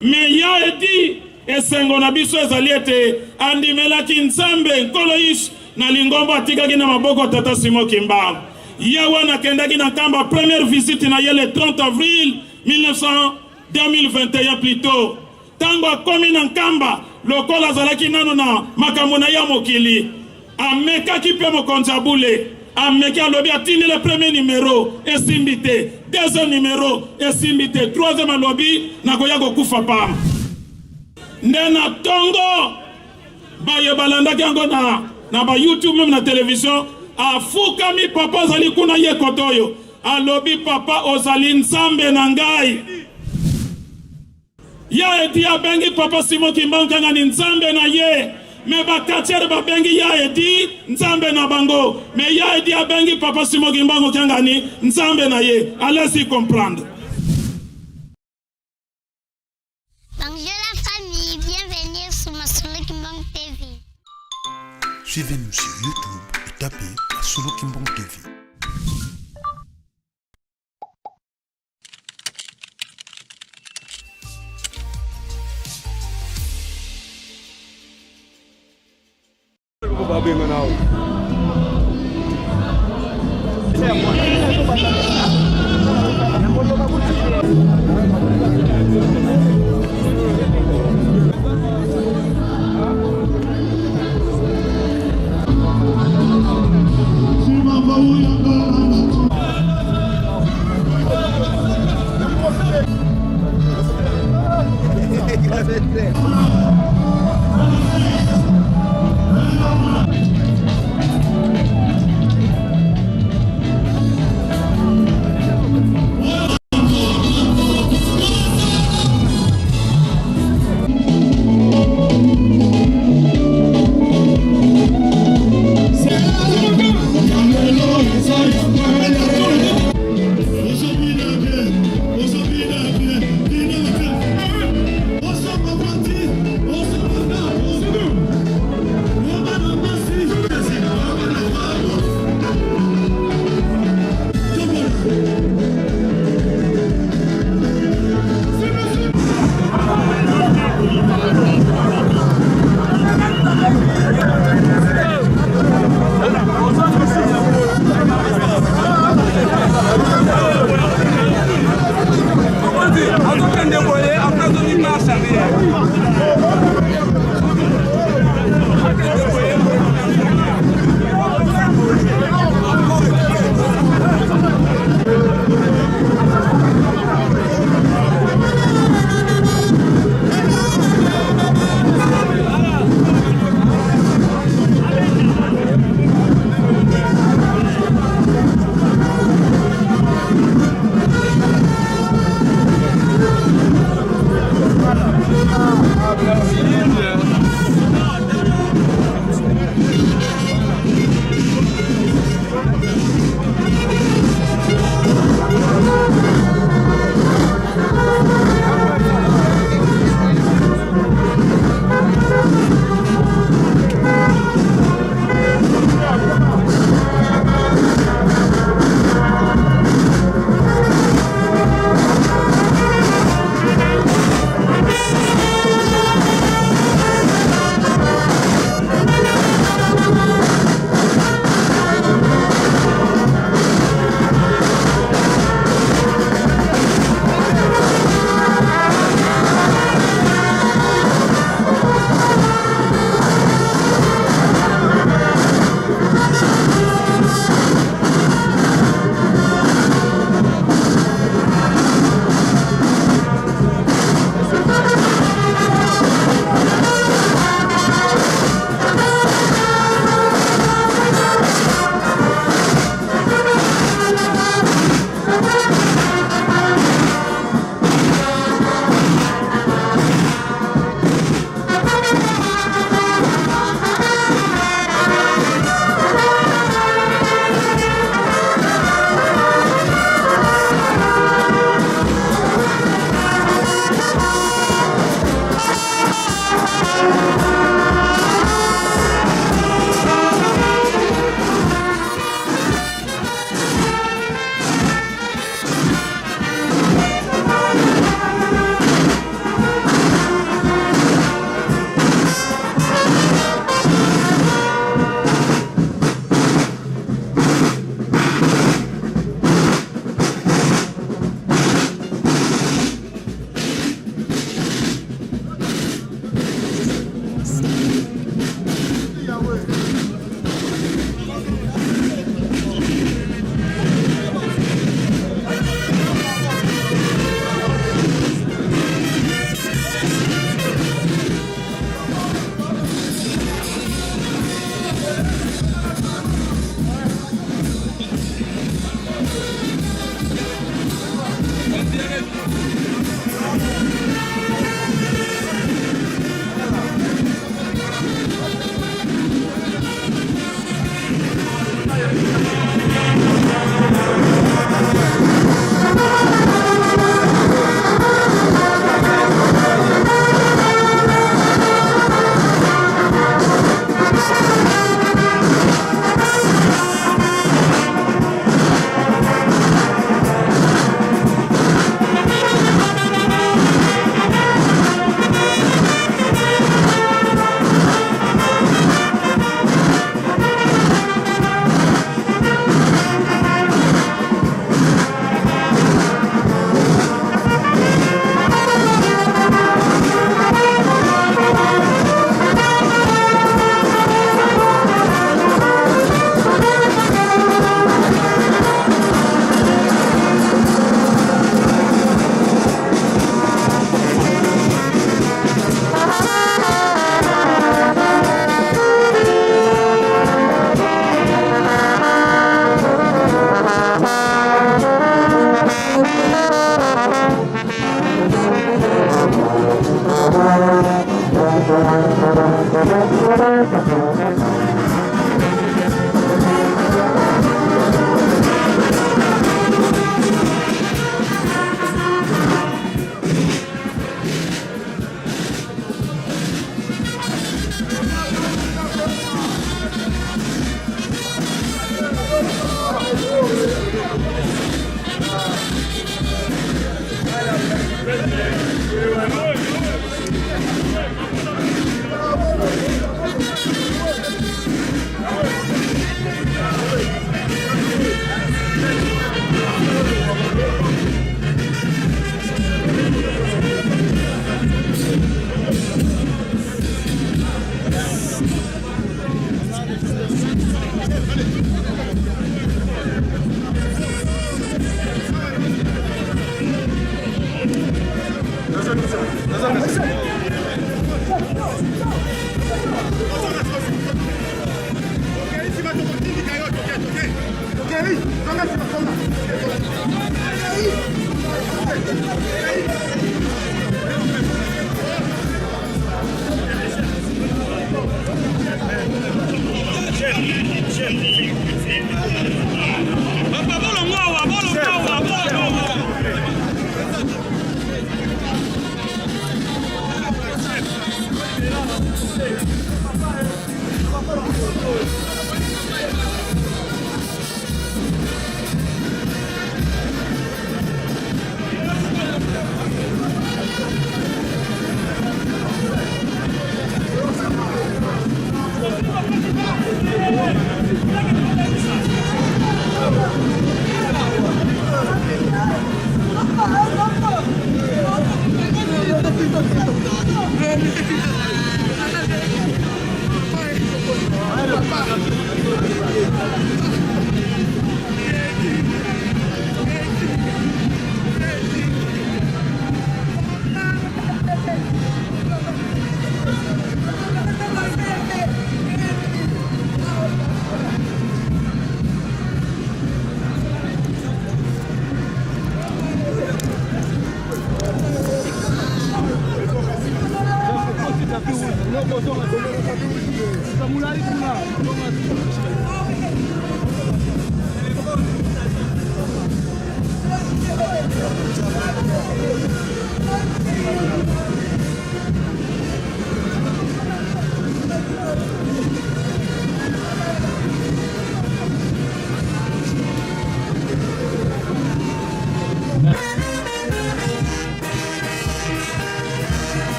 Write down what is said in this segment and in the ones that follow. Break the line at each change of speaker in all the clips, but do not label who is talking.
Mais ya edi esengo na biso ezali ete andimelaki Nzambe Nkolo Yesu na lingomba atikaki na maboko tata Simon Kimbangu. Ye wana akendaki na Nkamba première visite na ye le 30 avril 1900 2021 plutôt. Tango akomi na Nkamba lokola azalaki nano na makambo na ye ya mokili, amekaki mpe mokonzi ya bule ameki, alobi atindi le premier numero esimbi te, deuxième numero esimbi te, troisième alobi nakoya kokufa pamba. Nde na tongo baye balandaki yango na ba YouTube meme na television, afukami papa azali kuna ye kote oyo alobi papa ozali Nzambe na ngai. Ya edi abengi papa Simon Kimbangu Kiangani Nzambe na ye, me ba quartier babengi ya edi Nzambe na bango, me ya edi abengi papa Simon Kimbangu Kiangani Nzambe na ye. Allez-y comprendre.
Bonjour la famille, bienvenue sur Masolo Kimbangu TV.
Suivez-nous sur YouTube et tapez Masolo Kimbangu TV.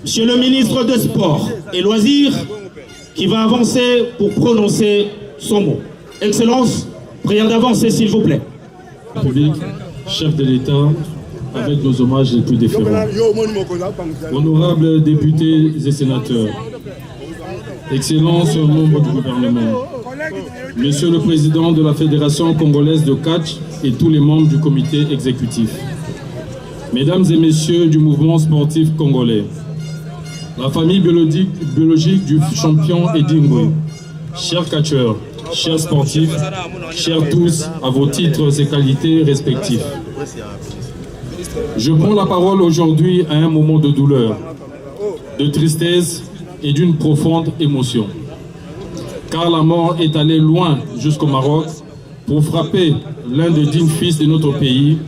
Monsieur le ministre des Sports et Loisirs, qui va avancer pour prononcer son mot. Excellence, prière d'avancer s'il vous plaît.
République, chef de l'État, avec nos hommages les plus déférents. Honorables députés et sénateurs, Excellences, membres du gouvernement, Monsieur le Président de la Fédération congolaise de catch et tous les membres du comité exécutif, Mesdames et Messieurs du mouvement sportif congolais, la famille biologique, biologique du champion Edingwe, chers catcheurs, chers sportifs, chers tous à vos titres et qualités respectifs. Je prends la parole aujourd'hui à un moment de douleur, de tristesse et d'une profonde émotion. Car la mort est allée loin jusqu'au Maroc pour frapper l'un des dignes fils de notre pays,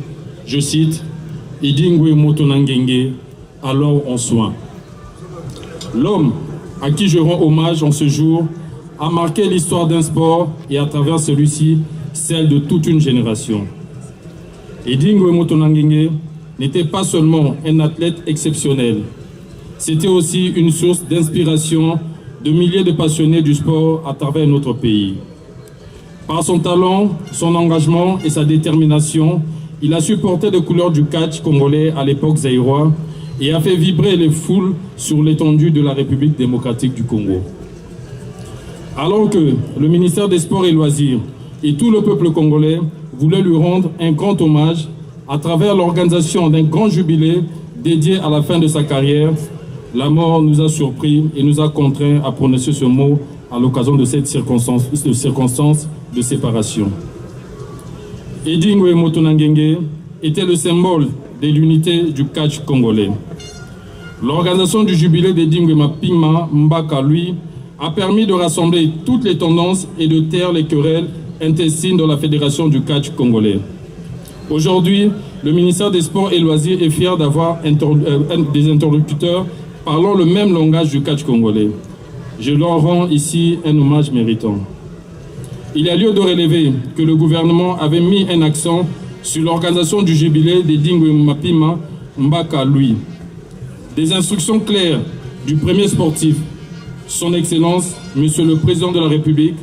je cite, Edingwe Motonangenge, alors en soin. L'homme à qui je rends hommage en ce jour a marqué l'histoire d'un sport et à travers celui-ci, celle de toute une génération. Edingwe Motonangenge n'était pas seulement un athlète exceptionnel, c'était aussi une source d'inspiration de milliers de passionnés du sport à travers notre pays. Par son talent, son engagement et sa détermination, il a su porter les couleurs du catch congolais à l'époque zaïrois et a fait vibrer les foules sur l'étendue de la République démocratique du Congo. Alors que le ministère des Sports et Loisirs et tout le peuple congolais voulaient lui rendre un grand hommage à travers l'organisation d'un grand jubilé dédié à la fin de sa carrière, la mort nous a surpris et nous a contraints à prononcer ce mot à l'occasion de cette circonstance de, circonstance de séparation. Edingwe Motonangenge était le symbole de l'unité du catch congolais. L'organisation du jubilé d'Edingwe Mapima Mbaka, lui, a permis de rassembler toutes les tendances et de taire les querelles intestines dans la fédération du catch congolais. Aujourd'hui, le ministère des Sports et Loisirs est fier d'avoir euh, des interlocuteurs parlant le même langage du catch congolais. Je leur rends ici un hommage méritant. Il y a lieu de relever que le gouvernement avait mis un accent sur l'organisation du jubilé des Dingwe Mapima Mbaka Louis. Des instructions claires du premier sportif, son Excellence, Monsieur le Président de la République,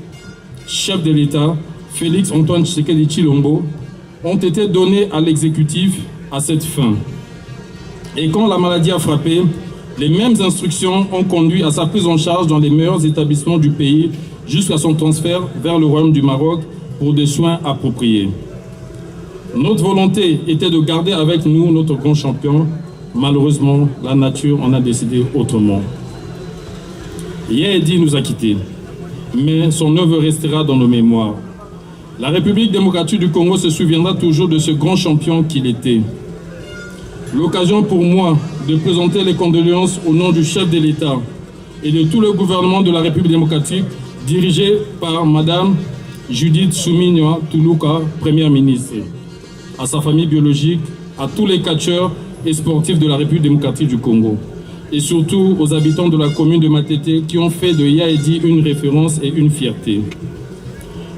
chef de l'État, Félix Antoine Tshisekedi Tshilombo, ont été données à l'exécutif à cette fin. Et quand la maladie a frappé, les mêmes instructions ont conduit à sa prise en charge dans les meilleurs établissements du pays jusqu'à son transfert vers le Royaume du Maroc pour des soins appropriés. Notre volonté était de garder avec nous notre grand champion. Malheureusement, la nature en a décidé autrement. Yehedi nous a quittés, mais son œuvre restera dans nos mémoires. La République démocratique du Congo se souviendra toujours de ce grand champion qu'il était. L'occasion pour moi de présenter les condoléances au nom du chef de l'État et de tout le gouvernement de la République démocratique dirigé par Madame Judith Suminwa Tuluka, Première ministre, à sa famille biologique, à tous les catcheurs et sportifs de la République démocratique du Congo et surtout aux habitants de la commune de Matete qui ont fait de Yaedi une référence et une fierté.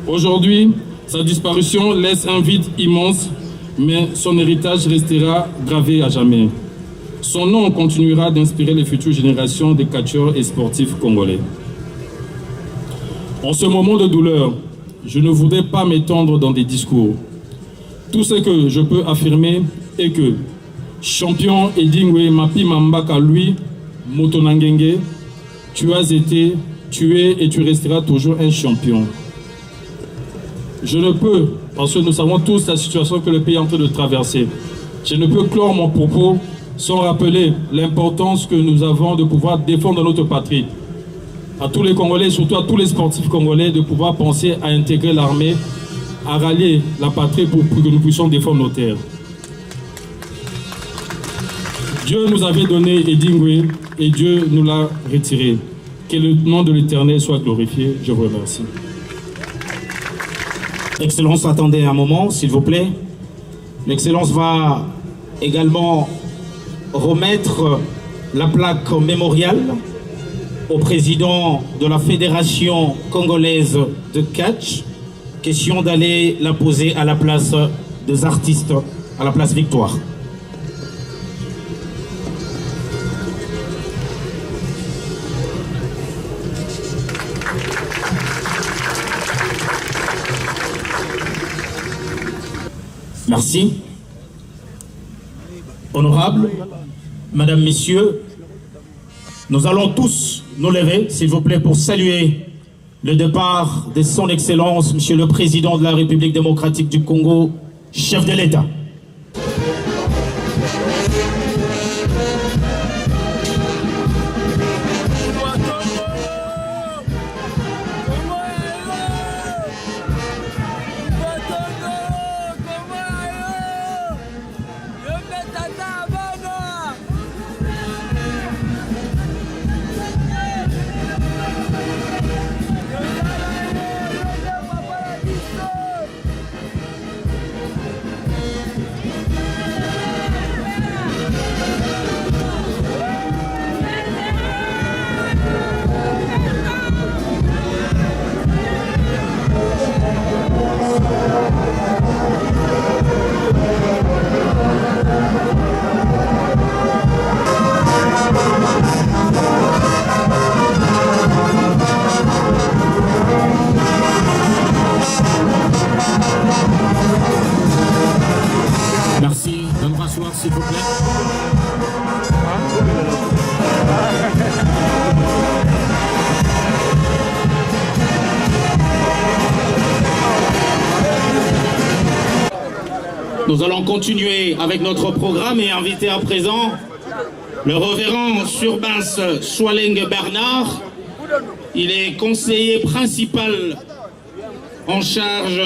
Aujourd'hui, sa disparition laisse un vide immense, mais son héritage restera gravé à jamais. Son nom continuera d'inspirer les futures générations des catcheurs et sportifs congolais. En ce moment de douleur, je ne voudrais pas m'étendre dans des discours. Tout ce que je peux affirmer est que champion Edingwe Mapi Mambaka, lui, Motonangenge, tu as été, tu es et tu resteras toujours un champion. Je ne peux, parce que nous savons tous la situation que le pays est en train de traverser, je ne peux clore mon propos sans rappeler l'importance que nous avons de pouvoir défendre notre patrie. À tous les Congolais, surtout à tous les sportifs congolais, de pouvoir penser à intégrer l'armée, à rallier la patrie pour que nous puissions défendre nos terres. Dieu nous avait donné Edingwe et Dieu nous l'a retiré. Que le nom de l'Éternel soit glorifié. Je vous remercie.
Excellence, attendez un moment, s'il vous plaît. L'Excellence va également remettre la plaque mémoriale au président de la Fédération congolaise de catch. Question d'aller la poser à la place des artistes, à la place Victoire. Merci. Honorable, Madame, Messieurs, nous allons tous nous lever, s'il vous plaît, pour saluer le départ de Son Excellence, Monsieur le Président de la République démocratique du Congo, chef de l'État. Merci de nous rasseoir, s'il vous plaît. Nous allons continuer avec notre programme et inviter à présent le révérend Surbins Swaleng Bernard. Il est conseiller principal en charge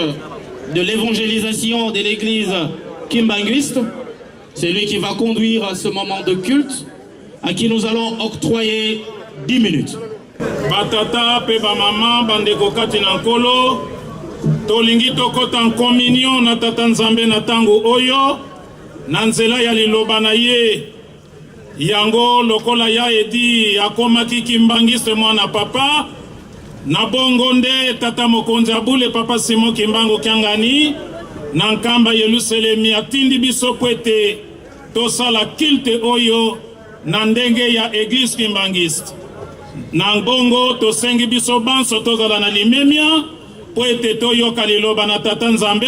de l'évangélisation de l'église kimbanguiste. C'est lui qui va conduire ce moment de culte à qui nous allons octroyer 10 minutes.
Batata mpe bamama, bandeko kati na Nkolo, tolingi tokɔta communion na Tata Nzambe na ntango oyo na nzela ya liloba na ye. Yango lokola ya Edi akomaki kimbangiste mwana papa na bongo nde tata mokonzi abule papa Simon Kimbangu Kiangani na Nkamba Yelusalemi atindi biso po ete tosala culte oyo na ndenge ya église kimbangiste. Na bongo tosengi biso banso tozala na limemia po ete toyoka liloba na Tata Nzambe.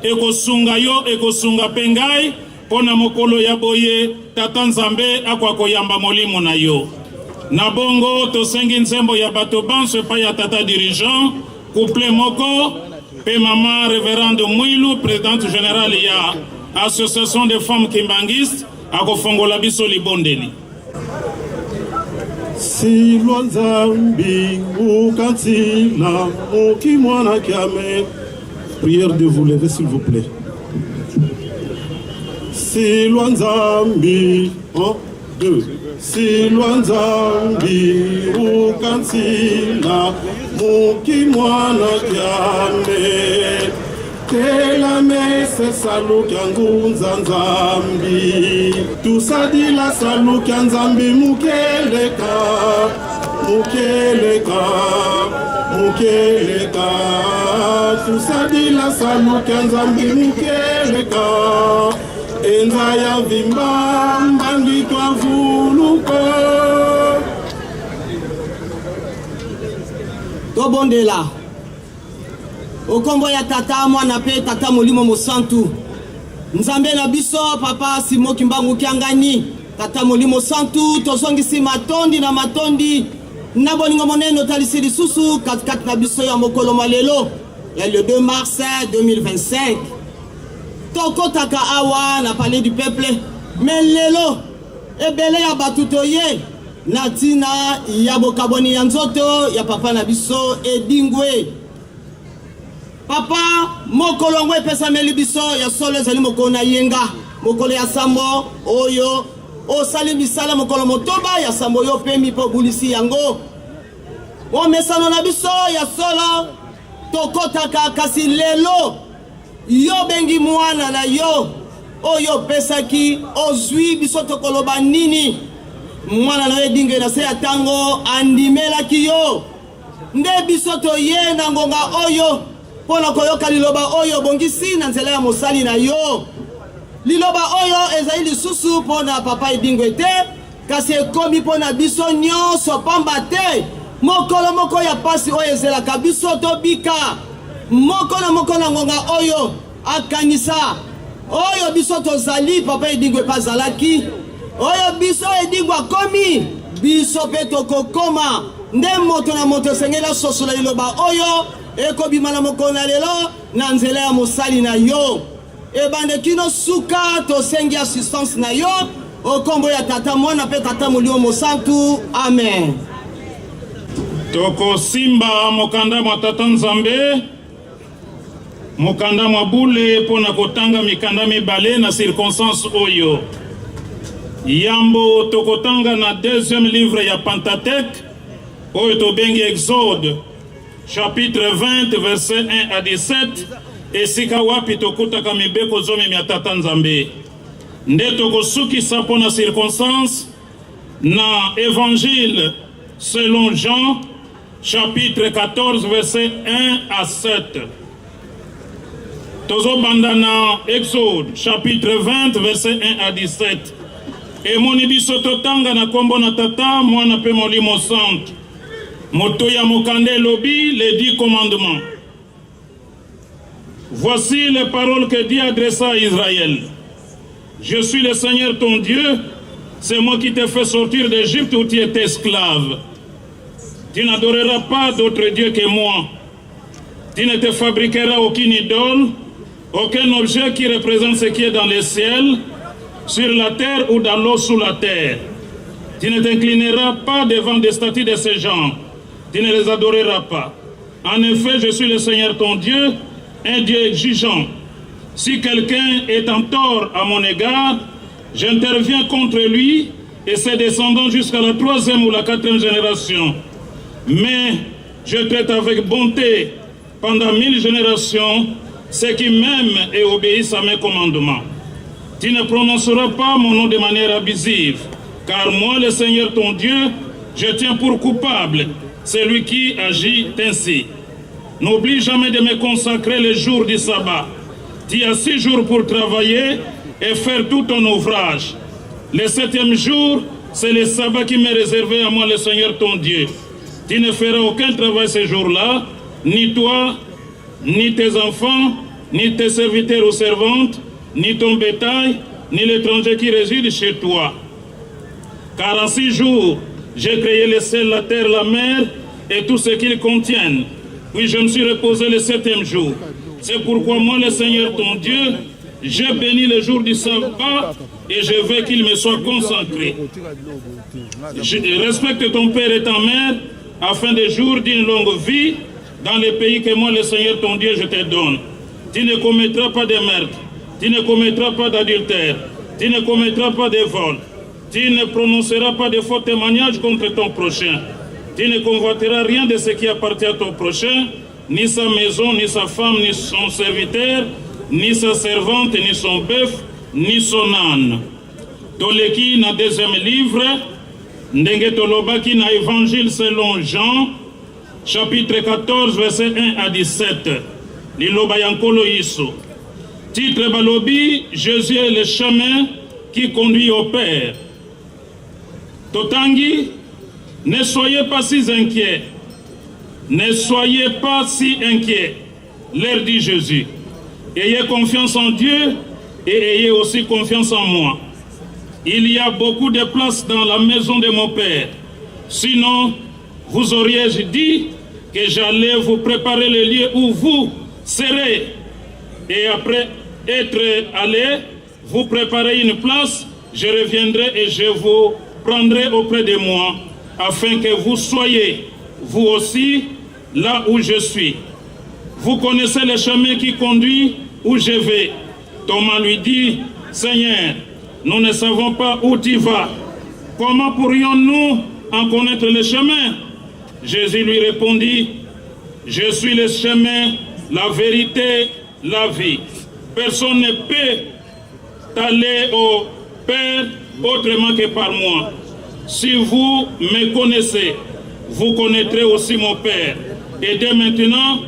Ekosunga yo, ekosunga mpe ngai, mpo na mokolo ya boye Tata Nzambe akwa koyamba molimo na yo. Na bongo tosengi nzembo ya bato banso epai ya tata dirigeant, couple moko mpe mama révérende Mwilu, présidente générale ya Association des femmes kimbanguistes, akofongola biso libondeli.
Silwa Nzambi ukatina moki mwana kiame. Prière de vous lever, s'il vous plaît. Silwa Nzambi, 1, 2. Silwa Nzambi ukatina moki mwana kiame. Telame se salukia ngunza Nzambi. Tusadila salukia Nzambi mukeleka, mukeleka, mukeleka. Tusadila salukia Nzambi mukeleka. Enza ya vimba mbangi twavuluka.
Tobondela. Okombo ya Tata, Mwana mpe Tata Molimo Mosantu. Nzambe na biso, papa Simo Kimbangu Kiangani, Tata Molimo Santu, tozongisi matondi na matondi na bolingo monene otalisi lisusu katikati na biso ya mokolo mwa lelo ya le 2 mars 2025. Tokotaka awa na Palais du Peuple, mais lelo ebele ya bato toye na ntina ya bokabwani ya nzoto ya papa na biso Edingwe. Papa, mokolo yango epesameli biso ya solo ezali mokolo na yenga, mokolo ya sambo oyo osali misala mokolo 8 ya sambo yo opemi mpo obulisi yango. Momesano na biso ya solo tokotaka, kasi lelo yo bengi mwana na yo oyo opesaki ozwi biso tokoloba nini? Mwana na yo Edingwe na se ya ntango andimelaki yo, nde biso toye na ngonga oyo mpo na koyoka liloba oyo obongisi na nzela ya mosali na yo. Liloba oyo ezali lisusu mpo na papa Edingwe te, kasi ekomi mpo na biso nyonso, pamba te mokolo moko ya pasi oyo ezelaka biso tobika moko na moko na ngonga oyo akanisa. Oyo biso tozali, Papa Edingwe mpe azalaki. Oyo biso Edingwe akomi, biso mpe tokokoma. Nde moto na moto esengeli asosola liloba oyo ekobima na mokolo na lelo na nzela ya mosali na yo. Ebande kino suka, tosengi assistance na yo o kombo ya Tata, Mwana mpe Tata Molimo Mosantu. Amen.
Tokosimba mokanda mwa Tata Nzambe, mokanda mwa bule mpo na kotanga mikanda mibale na circonstance oyo. Yambo tokotanga na deuxième livre ya Pentateuque oyo tobengi Exode chapitre 20 verset 1 à 17, esika wapi tokutaka mibeko zomi mya Tata Nzambe. Nde tokosukisa mpo na circonstance na Evangile selon Jean chapitre 14 verset 1 à 7. Tozobanda na Exode chapitre 20 verset 1 à 17. Emoni biso totanga na kombo na Tata, Mwana mpe Molimo Santu. Moto ya mokanda elobi les 10 commandements. Voici les paroles que Dieu adressa à Israël. Je suis le Seigneur ton Dieu, c'est moi qui t'ai fait sortir d'Égypte où tu étais esclave. Tu n'adoreras pas d'autre Dieu que moi. Tu ne te fabriqueras aucune idole, aucun objet qui représente ce qui est dans le ciel, sur la terre ou dans l'eau sous la terre. Tu ne t'inclineras pas devant des statues de ces gens. Tu ne les adoreras pas. En effet, je suis le Seigneur ton Dieu, un Dieu exigeant. Si quelqu'un est en tort à mon égard, j'interviens contre lui et ses descendants jusqu'à la 3e ou la 4e génération. Mais je traite avec bonté pendant 1000 générations ceux qui m'aiment et obéissent à mes commandements. Tu ne prononceras pas mon nom de manière abusive, car moi, le Seigneur ton Dieu, je tiens pour coupable celui qui agit ainsi. N'oublie jamais de me consacrer le jour du sabbat. Tu as 6 jours pour travailler et faire tout ton ouvrage. Le 7e jour, c'est le sabbat qui m'est réservé à moi, le Seigneur ton Dieu. Tu ne feras aucun travail ce jour-là, ni toi, ni tes enfants, ni tes serviteurs ou servantes, ni ton bétail, ni l'étranger qui réside chez toi. Car en 6 jours, j'ai créé le ciel, la terre, la mer et tout ce qu'ils contiennent. Puis je me suis reposé le 7e jour. C'est pourquoi moi, le Seigneur ton Dieu, j'ai béni le jour du sabbat et je veux qu'il me soit consacré. Je respecte ton père et ta mère afin des jours d'une longue vie dans le pays que moi, le Seigneur ton Dieu, je te donne. Tu ne commettras pas de meurtre, tu ne commettras pas d'adultère, tu ne commettras pas de vol, tu ne prononceras pas de faux témoignages contre ton prochain, tu ne convoiteras rien de ce qui appartient à ton prochain, ni sa maison, ni sa femme, ni son serviteur, ni sa servante, ni son bœuf, ni son âne. Toleki na deuxième livre, ndenge tolobaki na Évangile selon Jean, chapitre 14, verset 1 à 17. Liloba ya Nkolo Yesu. Titre balobi, Jésus est le chemin qui conduit au Père. Totangi, ne soyez pas si inquiets. Ne soyez pas si inquiets, leur dit Jésus. Ayez confiance en Dieu et ayez aussi confiance en moi. Il y a beaucoup de places dans la maison de mon Père. Sinon, vous auriez dit que j'allais vous préparer le lieu où vous serez. Et après être allé, vous préparez une place, je reviendrai et je vous prendrai auprès de moi, afin que vous soyez, vous aussi, là où je suis. Vous connaissez le chemin qui conduit où je vais. Thomas lui dit, Seigneur, nous ne savons pas où tu vas. Comment pourrions-nous en connaître le chemin? Jésus lui répondit, je suis le chemin, la vérité, la vie. Personne ne peut aller au Père autrement que par moi. Si vous me connaissez, vous connaîtrez aussi mon Père. Et dès maintenant,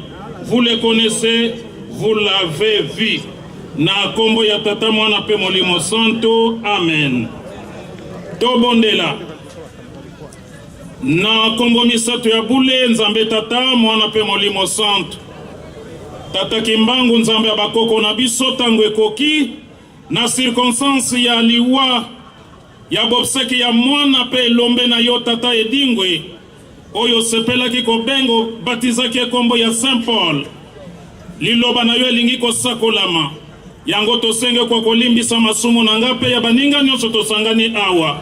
vous le connaissez, vous l'avez vu. Na kombo ya Tata, Mwana pe Molimo Santo, amen. Tobondela. Na kombo misato ya bule, Nzambe Tata, Mwana pe Molimo Santo. Tata Kimbangu, Nzambe ya bakoko na biso, tango ekoki. Na circonstance ya liwa ya bobseki ya mwana mpe elombe na yo Tata Edingwe, oyo osepelaki kobenga obatizaki ye kombo ya Saint Paul, liloba na yo elingi kosakolama. Yango tosenge kwa kolimbisa masumu na nga mpe ya baninga nyonso tosangani awa.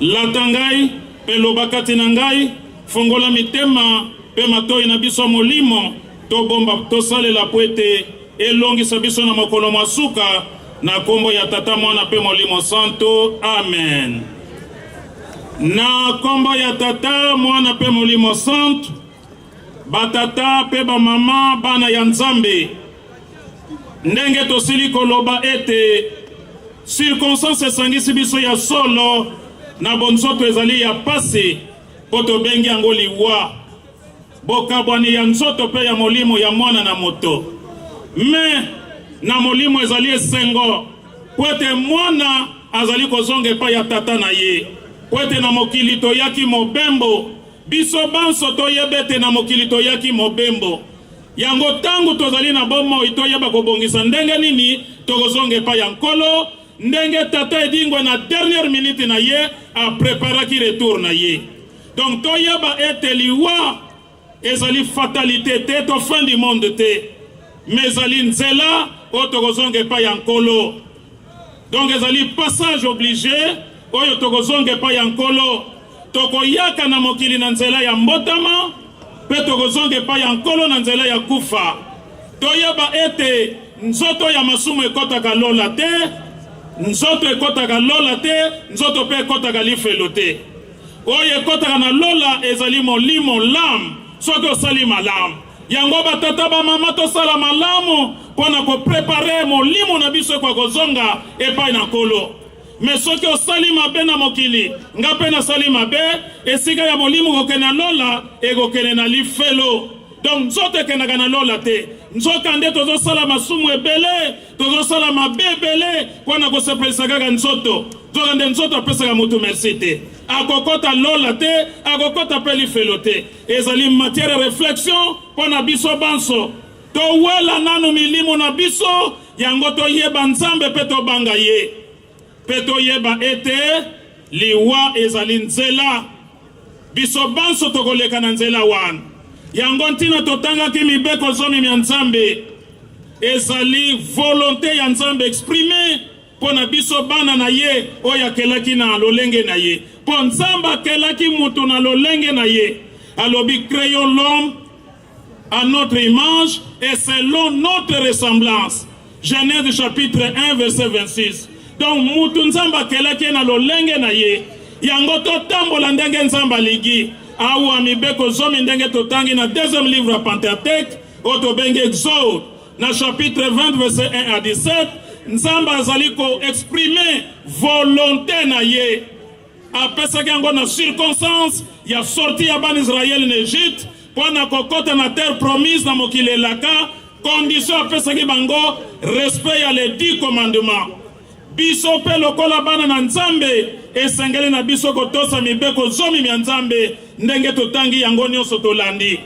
Lata ngai mpe loba kati na ngai, fongola mitema mpe matoi na biso ya molimo, tobomba tosalela mpo ete elongisa biso na mokolo mwa suka, na kombo ya Tata, Mwana mpe Molimo Santu. Amen. Na kombo ya Tata, Mwana mpe Molimo Santu, batata mpe bamama, bana ya Nzambe, ndenge tosili koloba ete circonstance esangisi biso ya solo na bonzoto ezali ya pasi, mpo tobengi yango liwa, bokabwani ya nzoto mpe ya molimo ya mwana na moto. Me na molimo ezali esengo, mpo ete mwana azali kozonga epai ya tata na ye, mpo ete na mokili toyaki mobembo. Biso banso toyeba ete na mokili toyaki mobembo. Yango ntango tozali na bomoi, toyeba kobongisa ndenge nini tokozonga epai ya Nkolo, ndenge Tata Edingwe na dernière minute na ye apreparaki retour na ye. Donc toyeba ete liwa ezali fatalité te to fin du monde te, mais ezali nzela oyo tokozonga epai ya Nkolo. Donc ezali passage obligé oyo tokozonga epai ya Nkolo. Tokoyaka na mokili na nzela ya mbotama mpe tokozonga epai ya Nkolo na nzela ya kufa. Toyeba ete nzoto ya masumu ekɔtaka lola te, nzoto ekɔtaka lola te, nzoto mpe ekɔtaka lifelo te. Oyo ekɔtaka na lola ezali molimo, l'âme, soki osali malamu. Yango batata bamama tosala malamu mpo na koprepare molimo na biso ekwa kozonga epai na Nkolo. Me soki osali mabe na mokili, nga mpe nasali mabe, esika ya molimo kokende na lola ekokende na lifelo. Donc nzoto ekendaka na lola te. Nzoka nde tozosala masumu ebele, tozosala mabe ebele mpo na kosepelisa kaka nzoto. Nzoka nde nzoto apesaka motu merci te, akokota lola te, akokota mpe lifelo te. Ezali matière ya réflexion mpo na biso banso. Towela nanu milimo na biso, yango toyeba Nzambe mpe tobanga ye, mpe toyeba ete liwa ezali nzela. Biso banso tokoleka na nzela wana. Yango ntina totangaki mibeko zomi mya Nzambe. Ezali volonté ya Nzambe exprime mpo na biso bana na ye oyo akelaki na lolenge na ye. Mpo Nzambe akelaki mutu na lolenge na ye. Alobi créons l'homme à notre image et selon notre ressemblance. Genèse chapitre 1 verset 26. Donc mutu Nzambe akelaki ye na lolenge na ye. Yango totambola ndenge Nzambe alingi. Awa mibeko zomi ndenge totangi na deuxième livre ya Pentateuque oyo tobengi Exode na chapitre 20 verset 1 à 17, Nzambe azali ko exprimer volonté na ye. Apesaki yango na circonstance ya sortie ya bana Israël na Egypte mpo na kokota na terre promise na mokili elaka. Condition apesaki bango respect ya les 10 commandements. Biso mpe lokola bana na Nzambe esengeli na biso kotosa mibeko zomi mya Nzambe ndenge totangi yango nyonso tolandi.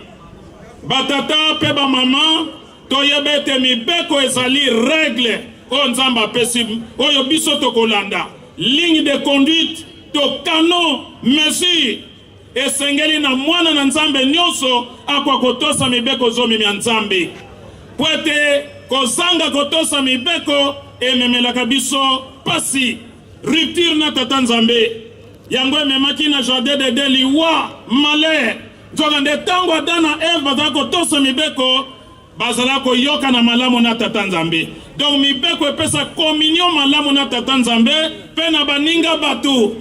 Batata mpe bamama, toyeba ete mibeko ezali règle oyo Nzambe apesi, oyo biso tokolanda, ligne de conduite to canon mesure. Esengeli na mwana na Nzambe nyonso akwa kotosa mibeko zomi mya Nzambe, po ete kozanga kotosa mibeko ememelaka biso pasi, rupture na Tata Nzambe. Yango ememaki na jardin d'Eden liwa, malheur. Nzoka nde tango Adam na Eve bazala kotosa mibeko, bazala koyokana malamu na Tata Nzambe. Donc mibeko epesa communion malamu na Tata Nzambe pe na baninga bato.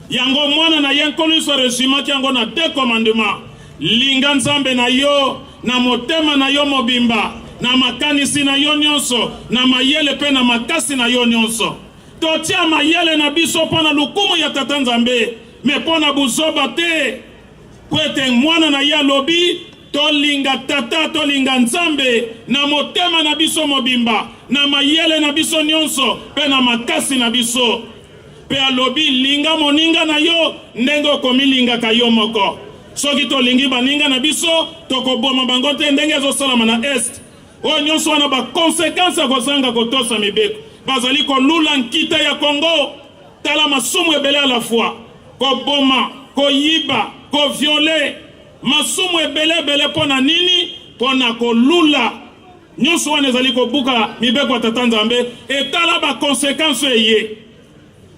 Yango mwana na ye Nkolo Yesu aresumaki yango na deux commandements: linga Nzambe na yo na motema na yo mobimba, na makanisi na yo nyonso, na mayele pe na makasi na yo nyonso. Totia mayele na biso mpo na lokumu ya Tata Nzambe, me mpo na buzoba te. Po ete mwana na ye alobi tolinga Tata, tolinga Nzambe na motema na biso mobimba, na mayele na biso nyonso pe na makasi na biso. Pe alobi linga moninga na yo ndenge okomilingaka yo moko. Soki tolingi baninga na biso, tokoboma bango te ndenge ezosalama na Est. Oyo nyonso wana ba conséquences ya kozanga kotosa mibeko. Bazali kolula nkita ya Congo. Tala masumu ebele à la fois koboma, koyiba, kovioler, masumu ebele ebele. Mpo na nini? Mpo na kolula. Nyonso wana ezali kobuka mibeko ya Tata Nzambe. Etala baconséquence eye.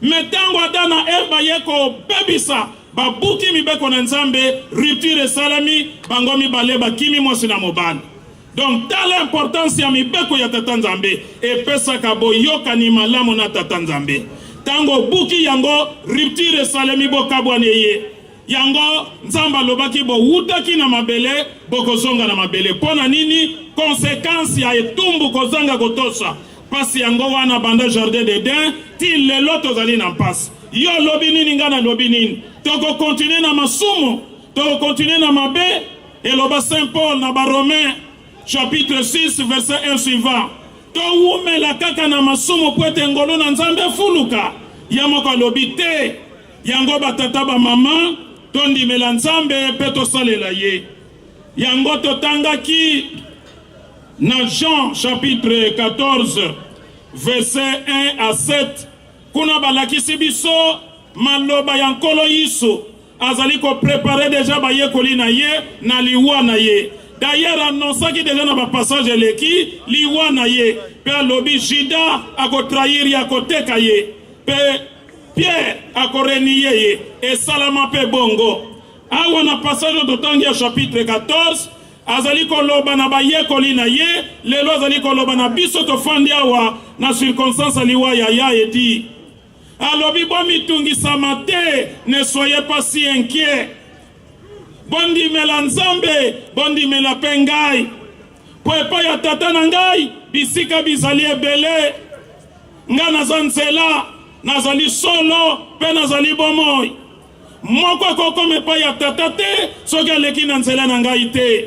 Me ntango Adam na Eve baye kobebisa, babuki mibeko na Nzambe, rupture esalami, bango mibale bakimi, mwasi na mobali. Donc tala importance ya mibeko ya Tata Nzambe, epesaka boyokani malamu na Tata Nzambe. Ntango obuki yango, rupture esalemi, bokabwani eye. Yango Nzambe alobaki: "Bowutaki na mabele, bokozonga na mabele." Mpo na nini? Conséquence ya etumbu kozanga kotosa. Mpasi yango wana, banda jardin d'Eden ti lelo tozali na mpasi. Yo olobi nini? Ngai nalobi nini? Tokocontinuer na masumu, tokocontinuer na mabe. Eloba Saint Paul na Baromain chapitre 6 verset 1 suivant: "Towumela kaka na masumu po ete ngolu na Nzambe efuluka?" Ye moko alobi te. Yango batata, bamama, tondimela Nzambe mpe tosalela ye. Yango totangaki na Jean chapitre 14 verset 1 à 7. Kuna balakisi biso maloba ya Nkolo Yesu, azali kopréparer déjà bayekoli na ye na liwa na ye. D'ailleurs annonçaki déjà na bapassage eleki liwa na ye, mpe alobi Juda akotrahir ye, akoteka ye, mpe Pierre akorenier ye. Esalama mpe bongo. Awa na passage oyo totangi ya chapitre 14, azali koloba na bayekoli na ye. Lelo azali koloba na biso tofandi awa na circonstance ya liwa ya ya Edi. Alobi: "Bomitungisama te, ne soyez pas si inquiet. Bondimela Nzambe, bondimela mpe ngai. Mpo epai ya Tata na ngai bisika bizali ebele. Ngai naza nzela, nazali solo mpe nazali bomoi. Moko akokoma epai ya Tata te soki aleki na nzela na ngai te."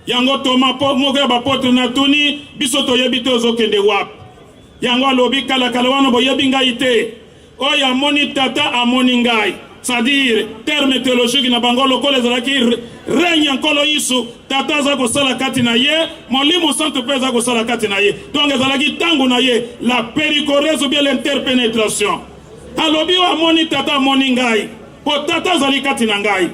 Yango Toma, moko ya baapôtre, natuni: "Biso toyebi te ozokende wapi." Yango alobi: "Kalakala wana boyebi ngai te. Oyo amoni Tata amoni ngai." C'est-à-dire, terme théologique na bango, lokola ezalaki règne ya Nkolo Yesu, Tata aza kosala kati na ye, Molimo Santo mpe aza kosala kati na ye. Donc ezalaki ntango na ye, la périchorèse ou bien l'interpénétration. Alobi: "Oyo amoni Tata amoni ngai, mpo Tata azali kati na ngai."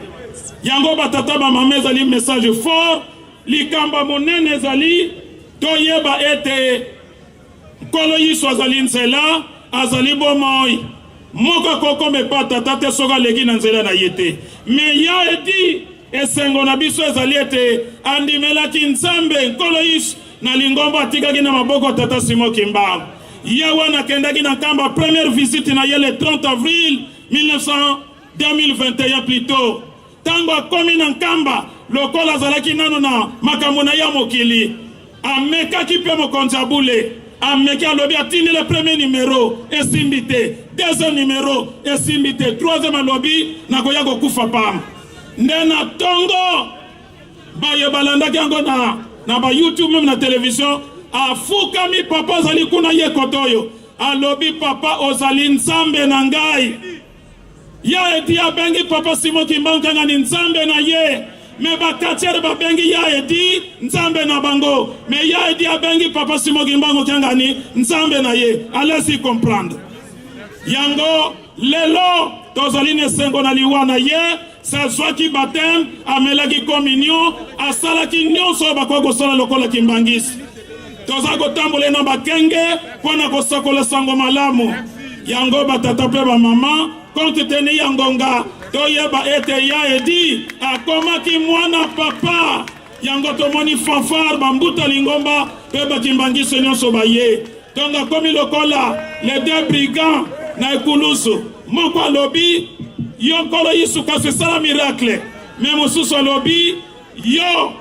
Yango batata, bamama, ezali message fort. Likambo monene ezali toyeba ete Nkolo Yesu azali nzela, azali bomoi. Moko akokoma epa Tata te soki aleki na nzela na ye te. Me ya Edi, esengo na biso ezali ete andimelaki Nzambe, Nkolo Yesu, na lingomba atikaki na maboko ya Tata Simon Kimbangu. Ye wana akendaki na Nkamba, première visite na ye le 30 avril 1900, 2021 plutôt. Ntango akomi na Nkamba, lokola azalaki nano na makambo na ye ya mokili, amekaki mpe mokonzi ya bule. Ameki, alobi, atindi le premier numéro, esimbi te. Deuxième numéro, esimbi te. Troisième, alobi: "Nakoya kokufa pamba." Nde na ntongo, baye balandaki yango na baYouTube, même na télévision, afukami. Papa azali kuna, ye kote oyo, alobi: "Papa, ozali Nzambe na ngai." Ya Edi abengi Papa Simon Kimbangu Kiangani Nzambe na ye. Me bacatcheurs babengi ya Edi Nzambe na bango, me ya Edi abengi Papa Simon Kimbangu Kiangani Nzambe na ye. Allez-y comprendre. Yango lelo tozali na esengo na liwa na ye. Azwaki baptême, amelaki communion, asalaki nyonso oyo bakoki kosala lokola kimbangisi. Toza kotambola na bakenge mpo na kosakola sango malamu. Yango batata mpe bamama, compte tenu ya ngonga, toyeba ete ya Edi akomaki mwana papa. Yango tomoni fanfare, bambuta lingomba mpe bakimbangiso nyonso baye. Ntongo akomi lokola les deux brigands na ekulusu. Moko alobi: "Yo Nkolo Yesu, kasi esala miracle." Me mosusu alobi: "Yo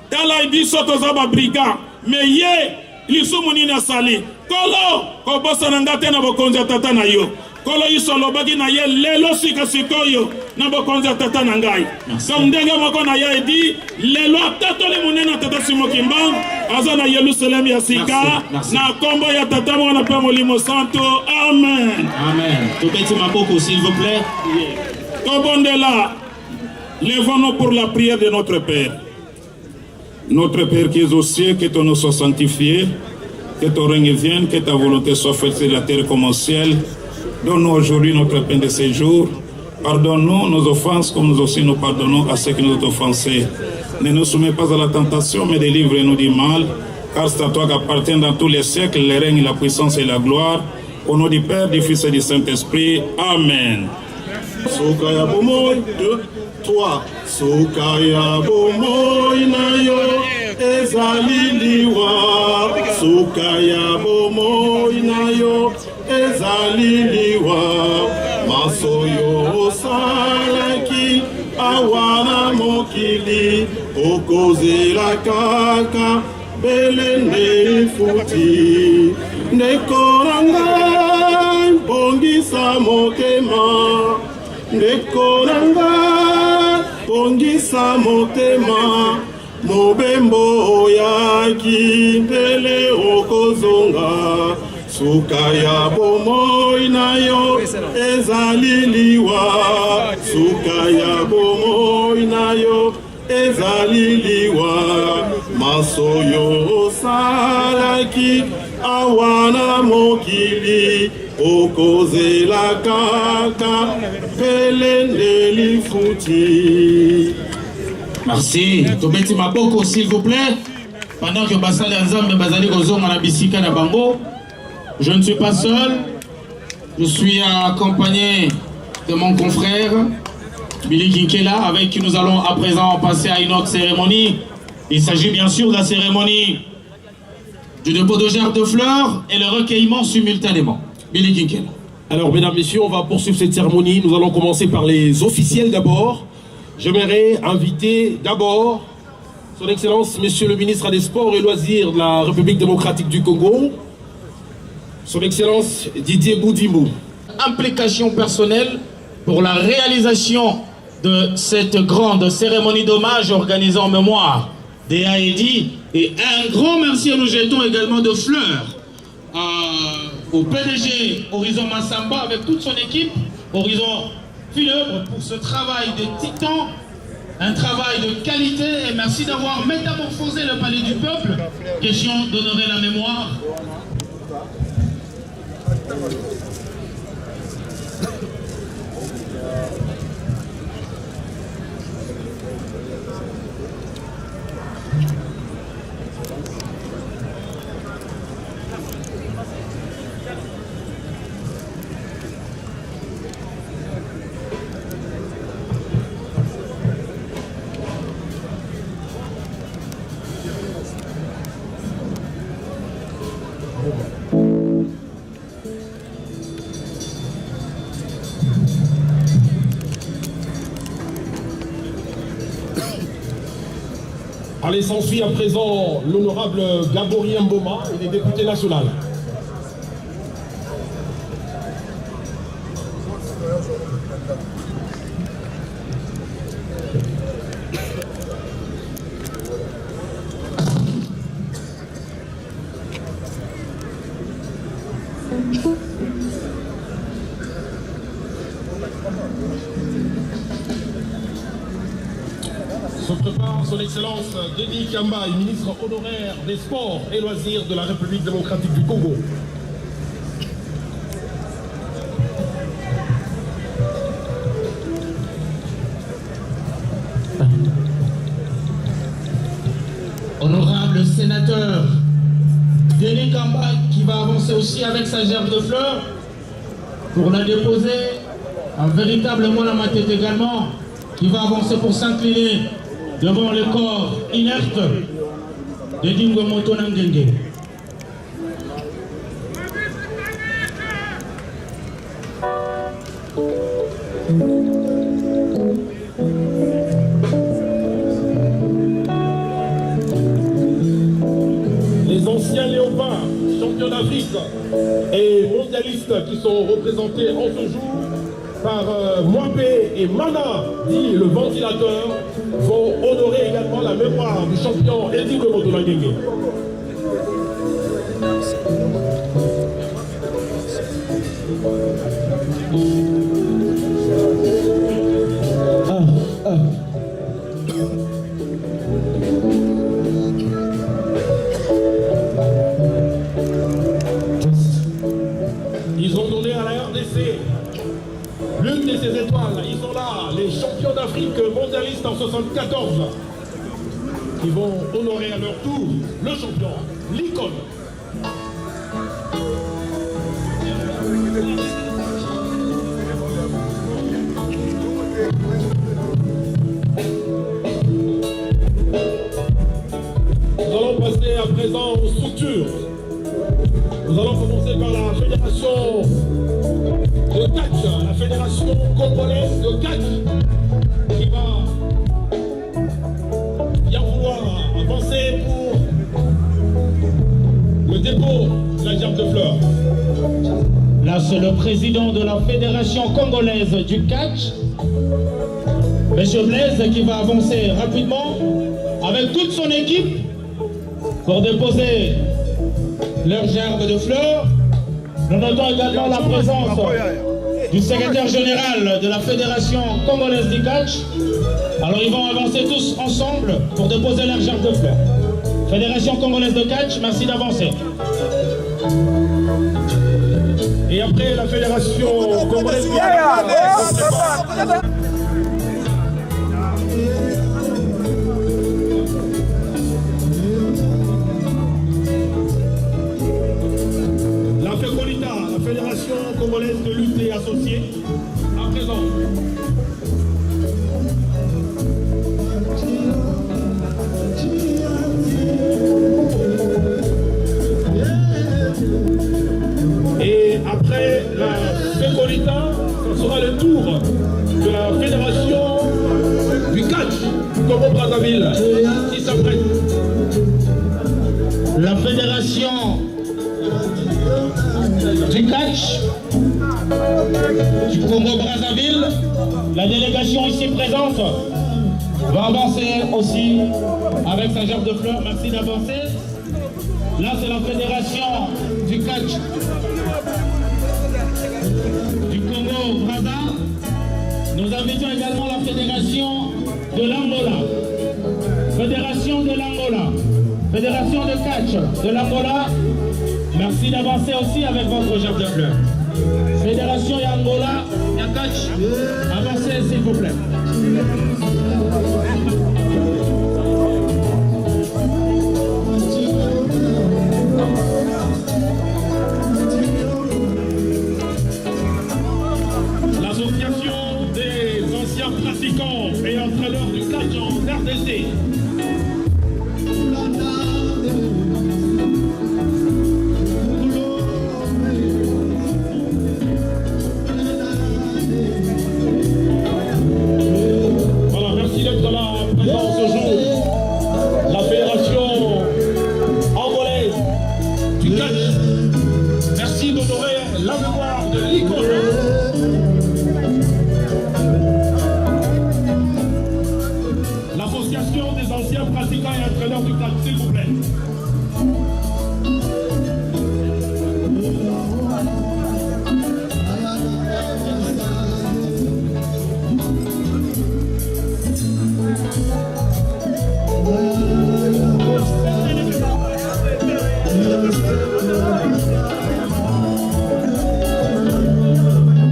tala, biso toza babrigand, me ye lisumu nini asali? Kolo, kobosana nga te na bokonzi ya Tata na yo." Nkolo Yesu alobaki na ye: "Lelo sikasikoyo na bokonzi ya Tata na ngai." Donc ndenge moko na ye Edi, lelo atatoli monene ya Tata Simon Kimbangu, aza na Yelusalemi ya sika. Na nkombo ya Tata, Mwana mpe Molimo Santo, amen.
Amen. Tobeti maboko, s'il vous plaît.
Tobondela. Levons-nous pour la prière de notre Père. Notre Père qui es aux cieux, que ton nom soit sanctifié. Que ton règne vienne, que ta volonté soit faite sur la terre comme au ciel. Donne-nous aujourd'hui notre pain de ce jour. Pardonne-nous nos offenses comme nous aussi nous pardonnons à ceux qui nous ont offensés. Ne nous soumets pas à la tentation, mais délivre-nous du mal. Car c'est à toi qu'appartient dans tous les siècles le règne, la puissance et la gloire. Au nom du Père, du Fils et du Saint-Esprit. Amen.
Suka ya bomoi 2 3 Suka ya bomoi na yo ezali liwa Suka ya bomoi na yo ezali liwa Manso yo osalaki awa na mokili Okozela kaka bele nde lifuti Ndeko na ngai bongisa motema Ndeko na ngai bongisa motema Mobembo oyaki mbele okozonga Suka ya bomoi na yo ezali liwa Suka ya bomoi na yo ezali liwa Manso yo osalaki awa na mokili Okozela kaka mbele nde lifuti.
Merci. Tobeti maboko s'il vous plaît. Pendant que basali ya Nzambe bazali kozonga na bisika na bango, je ne suis pas seul. Je suis accompagné de mon confrère Billy Kinkela, avec qui nous allons à présent passer à une autre cérémonie. Il s'agit bien sûr de la cérémonie du dépôt de gerbes de fleurs et le recueillement simultanément. Billy Kinkela.
Alors, mesdames, messieurs, on va poursuivre cette cérémonie. Nous allons commencer par les officiels d'abord. J'aimerais inviter d'abord Son Excellence, Monsieur le ministre des Sports et Loisirs de la République démocratique du Congo, Son Excellence Didier Budimbu.
Implication personnelle pour la réalisation de cette grande cérémonie d'hommage organisée en mémoire des Aedi. Et un grand merci à nous jetons également de fleurs au PDG Horizon Massamba avec toute son équipe, Horizon Funèbre, pour ce travail de titan, un travail de qualité, et merci d'avoir métamorphosé le Palais du Peuple. Question d'honorer la mémoire.
Allez, s'ensuit à présent l'honorable Gabory Mboma, il est député national. Se prépare son Excellence Denis Kambayi, ministre honoraire des Sports et Loisirs de la République démocratique du Congo.
Honorable sénateur Denis Kambayi qui va avancer aussi avec sa gerbe de fleurs pour la déposer. Un véritable moine à ma tête également qui va avancer pour s'incliner devant le corps inerte de Edingwe Moto na Ngenge.
Les anciens léopards, champions d'Afrique et mondialistes qui sont représentés en ce jour par Mwape et Mana, dit le ventilateur, vont honorer également la mémoire du champion Edingwe Moto na Ngenge. L'une de ces étoiles, ils sont là, les champions d'Afrique mondialistes en 74, qui vont honorer à leur tour le champion, l'icône. Nous allons passer à présent aux structures. Nous allons commencer par la fédération de catch, la fédération congolaise de catch, qui va bien vouloir avancer pour le dépôt de la gerbe de fleurs.
Là, c'est le président de la fédération congolaise du catch, Monsieur Blaise, qui va avancer rapidement avec toute son équipe pour déposer leur gerbe de fleurs. Nous notons également la présence du secrétaire général de la Fédération congolaise du catch. Alors ils vont avancer tous ensemble pour déposer leur gerbe de fleurs. Fédération congolaise de catch, merci d'avancer.
Et après la Fédération congolaise du catch. La FECOLITA, la Fédération congolaise de lutte et associée, à présent. Et après la FECOLITA, ce sera le tour de la Fédération du catch du Congo-Brazzaville qui s'apprête.
La Fédération du catch du Congo-Brazzaville, la délégation ici présente va avancer aussi avec sa gerbe de fleurs. Merci d'avancer. Là, c'est la Fédération du catch du Congo-Brazza. Nous invitons également la Fédération de l'Angola. Fédération de l'Angola. Fédération de catch de l'Angola. Merci d'avancer aussi avec votre gerbe de fleurs. Fédération Angola, ya catch, avancez s'il vous plaît.
L'association des anciens pratiquants et entraîneurs du catch en RDC. Voilà, merci d'être là présent ce jour. La fédération angolaise du catch. Merci d'honorer la mémoire de l'icône. L'association des anciens pratiquants et entraîneurs du catch, s'il vous plaît.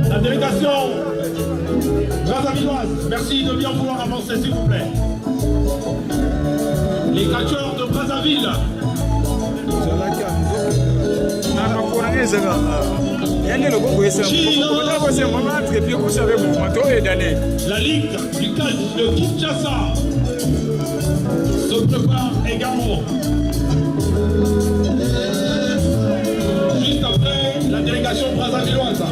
La délégation brazzavilloise, merci de bien vouloir avancer, s'il vous plaît. Les catcheurs de Brazzaville. La Ligue du catch de Kinshasa se prépare également. Juste après la délégation brazzavilloise.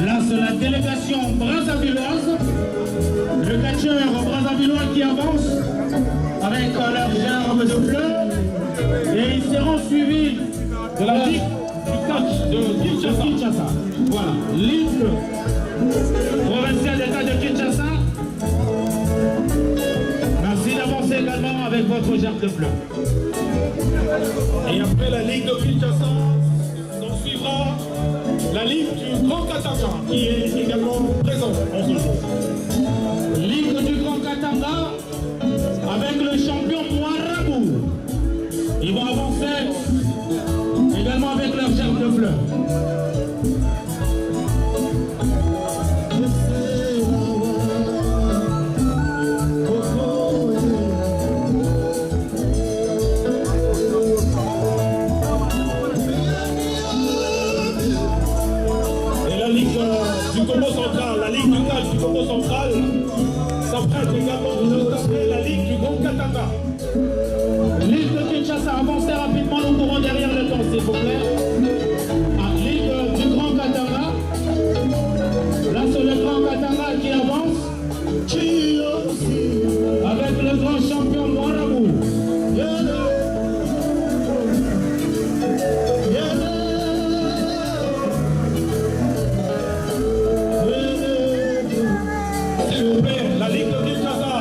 Là, c'est la délégation brazzavilloise. Le catcheur brazzavillois qui avance avec leur gerbe de fleurs. Et ils seront suivis
de la Ligue du catch de Kinshasa.
Kinshasa. Voilà, Ligue provinciale d'État de Kinshasa. Merci d'avancer également avec votre gerbe de fleurs.
Et après la Ligue de Kinshasa, s'en suivra la Ligue du Grand Katanga qui est également présente en ce jour.
Ligue du Grand Katanga avec le champion Mouarabou. Ils vont avancer Également avec leur gerbe de fleurs.
Et la Ligue du Congo central, la Ligue du catch du Congo central s'apprête également juste après la Ligue du Grand Katanga.
Ligue de Kinshasa, avancez rapidement, nous courons derrière le temps, s'il vous plaît. Ah, Ligue du Grand Katanga. Là, c'est le Grand Katanga qui avance. Avec le grand champion Mwarabou.
S'il vous plaît, la Ligue de Kinshasa.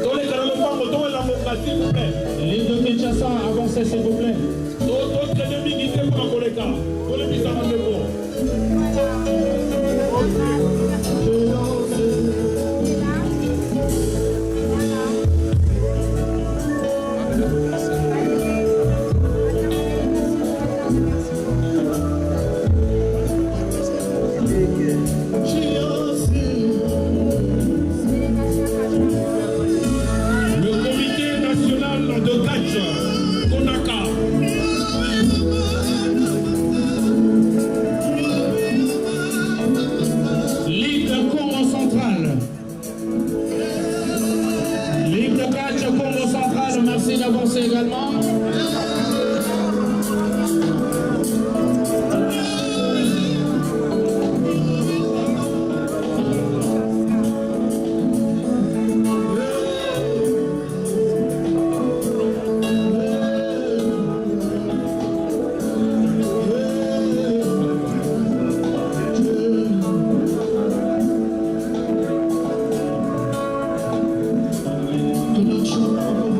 Toleka na lopango, towela mboka, s'il vous plaît.
Ligue de Kinshasa, avancez s'il vous plaît.
Tokende mingi te mpona koleka. Tolembisa bandeko. Le comité national de catch, Konaka.
Ligue Congo Central. Ligue de catch Congo Central, merci d'avancer également.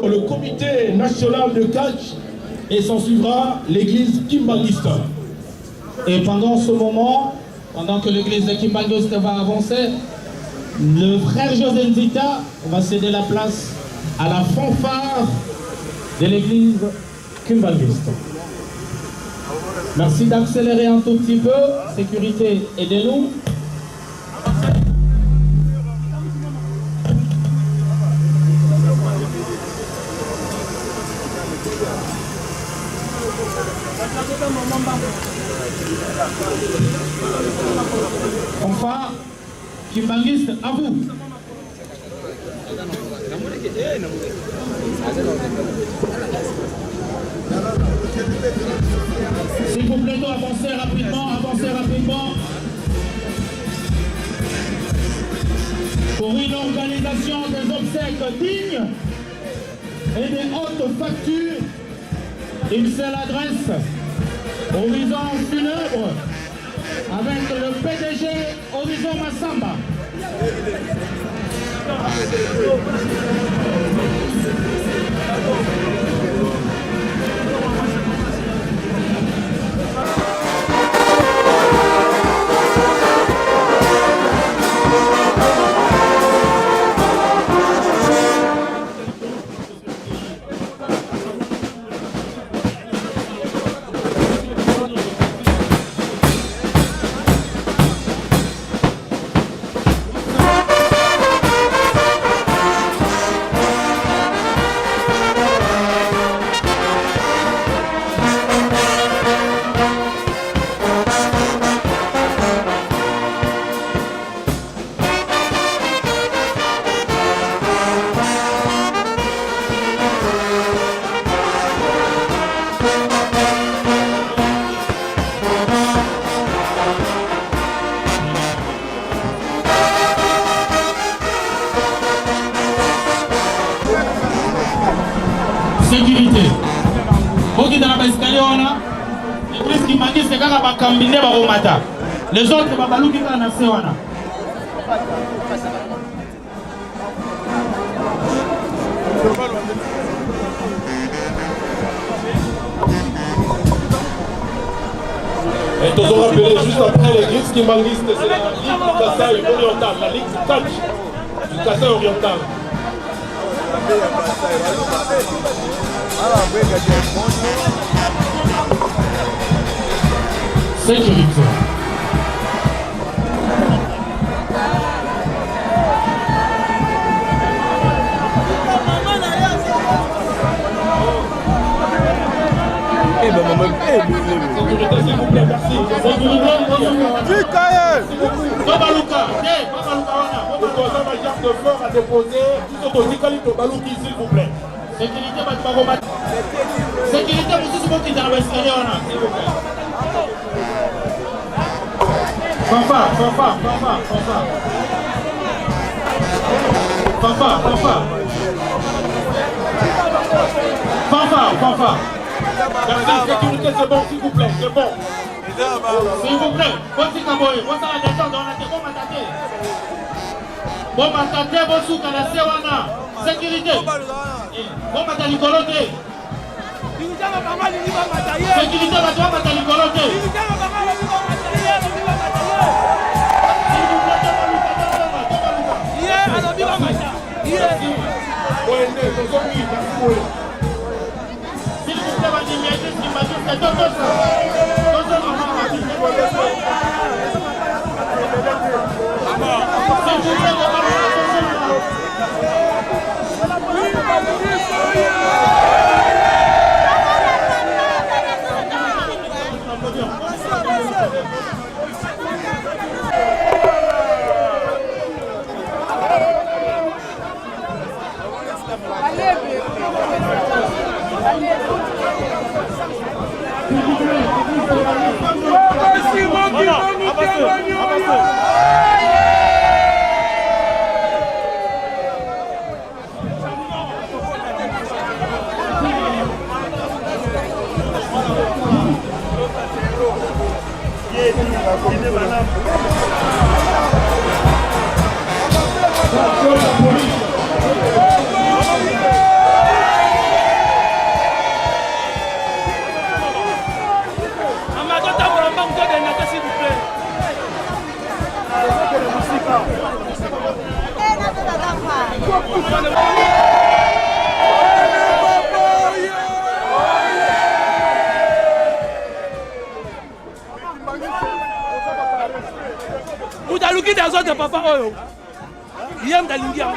Le comité national de catch et s'en suivra l'église Kimbanguiste.
Et pendant ce moment, pendant que l'église de Kimbanguiste va avancer, le frère José Nzita va céder la place à la fanfare de l'église Kimbanguiste. Merci d'accélérer un tout petit peu. Sécurité, aidez-nous. Fanfare Kimbanguiste, à vous. S'il vous plaît, avancez rapidement, avancez rapidement. Pour une organisation des obsèques dignes et des hautes factures, une seule adresse, Horizon Funèbre, avec le PDG Horizon Massamba. Sécurité, bokita na baescalier wana. Église Kimbanguiste, kaka bakambi nde bakomata, les autres babaluki kaka na se wana.
Et toujours rappelé, juste après l'église Kimbanguiste, c'est la Ligue du Kasaï oriental, la Ligue du catch du Kasaï oriental.
Sécurité. Sécurité, s'il vous plaît, merci. Sécurité, Babaluka, Babaluka wana. Toza na gerbe de fleurs à déposer. Biso totikali tobaluki, s'il vous plaît. Sécurité, bato bakoma. Sécurité mosusu bokita na baescalier wana, s'il vous plaît. Papa, papa, papa, papa. Papa, papa. Papa, papa. Merci, sécurité, c'est bon, s'il vous plaît, c'est bon. S'il vous plaît, botika boye, bosala descendre wana te, bomata te. Bomata te, bosuka na se wana. Sécurité. Bomata likolo te. Sécurité, bato bamata likolo te. S'il vous plaît, tobaluka, tozonga, tobaluka. S'il vous plaît, bandimi ya Yesu Kimbangu, totosa. Tozonga. S'il vous plaît, tobaluka, tozonga.
Moto aluki désordre, papa oyo ye moto alingi yango.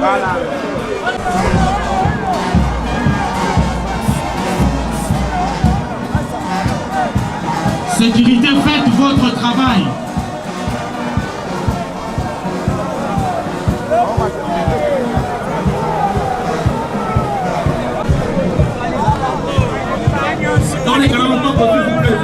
Voilà. Sécurité, faites votre travail. Dans les s'il vous plaît.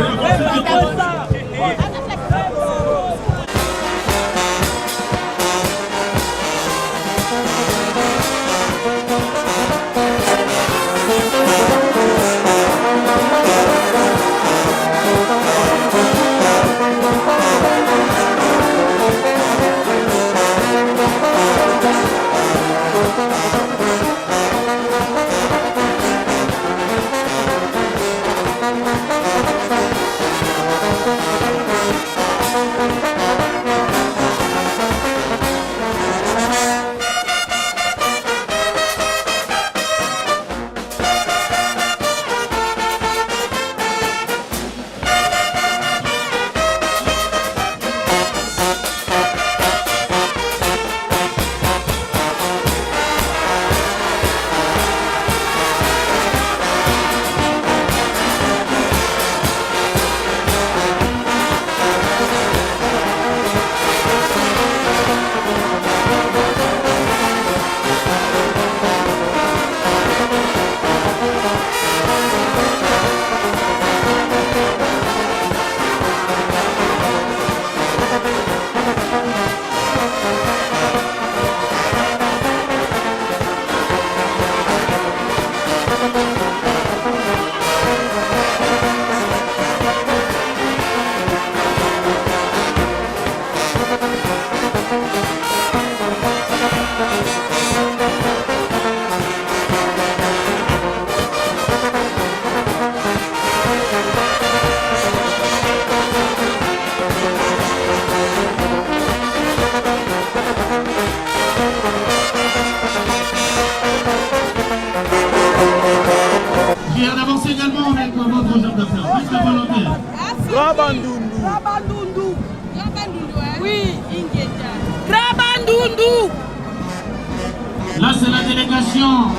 délégation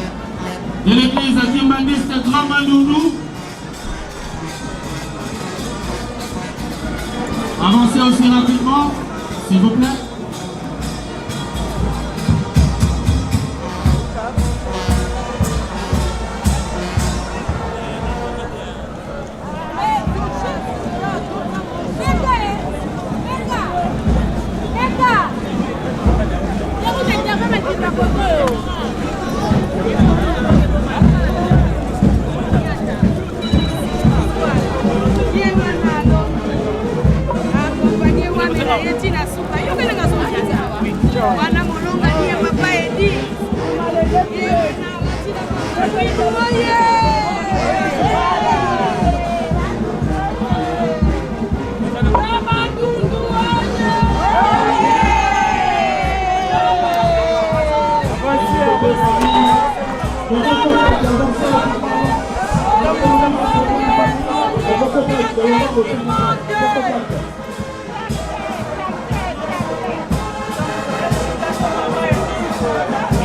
de l'église Kimbanguiste Grand Bandundu. Avancez aussi rapidement, s'il vous plaît.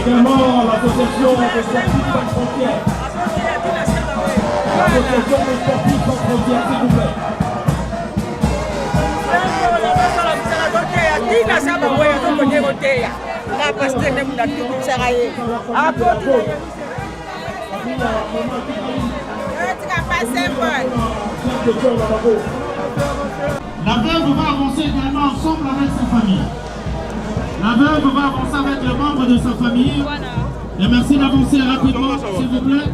Également l'association des sportifs sans frontières. L'association des sportifs sans frontières, s'il vous plaît.
La veuve va avancer également ensemble avec sa famille. La veuve va avancer avec les membres de sa famille. Et merci d'avancer rapidement, s'il vous plaît.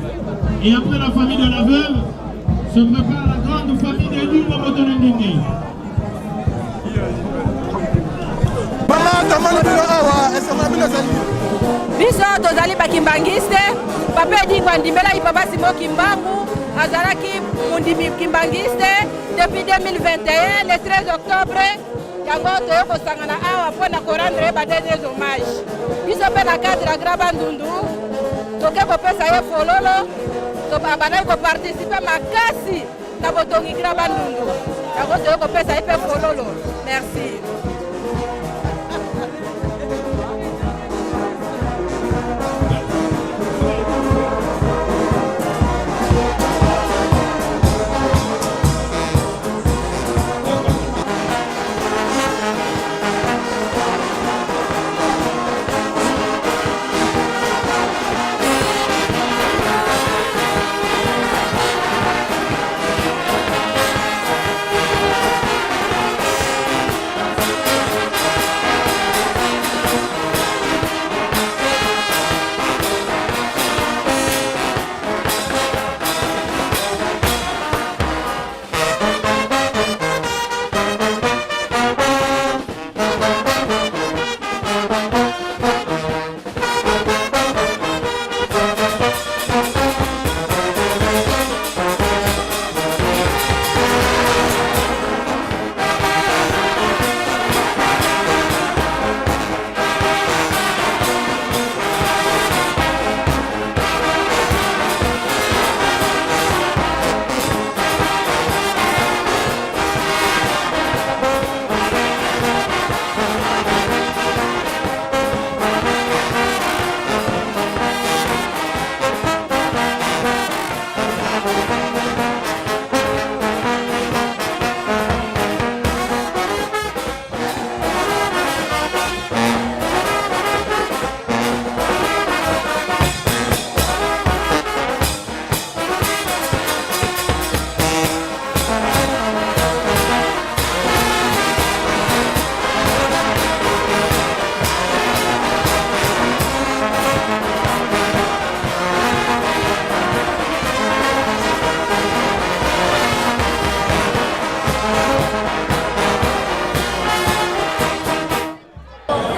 Et après la famille de la veuve, se prépare la grande famille de Ndingi.
Mama, tomoni bino awa, esengo na bino ezali nini?
Biso tozali bakimbangiste. Papa Edingwe andimelaki Papa Simon Kimbangu, azalaki mondimi kimbangiste depuis 2021 le 13 octobre. Yango toye kosangana awa mpo na korendre ye ba derniers hommages. Biso mpe na cadre ya Grand Bandundu toke kopesa ye fololo, abandaki koparticipe makasi na botongi Grand Bandundu, yango toye kopesa ye mpe fololo. Merci.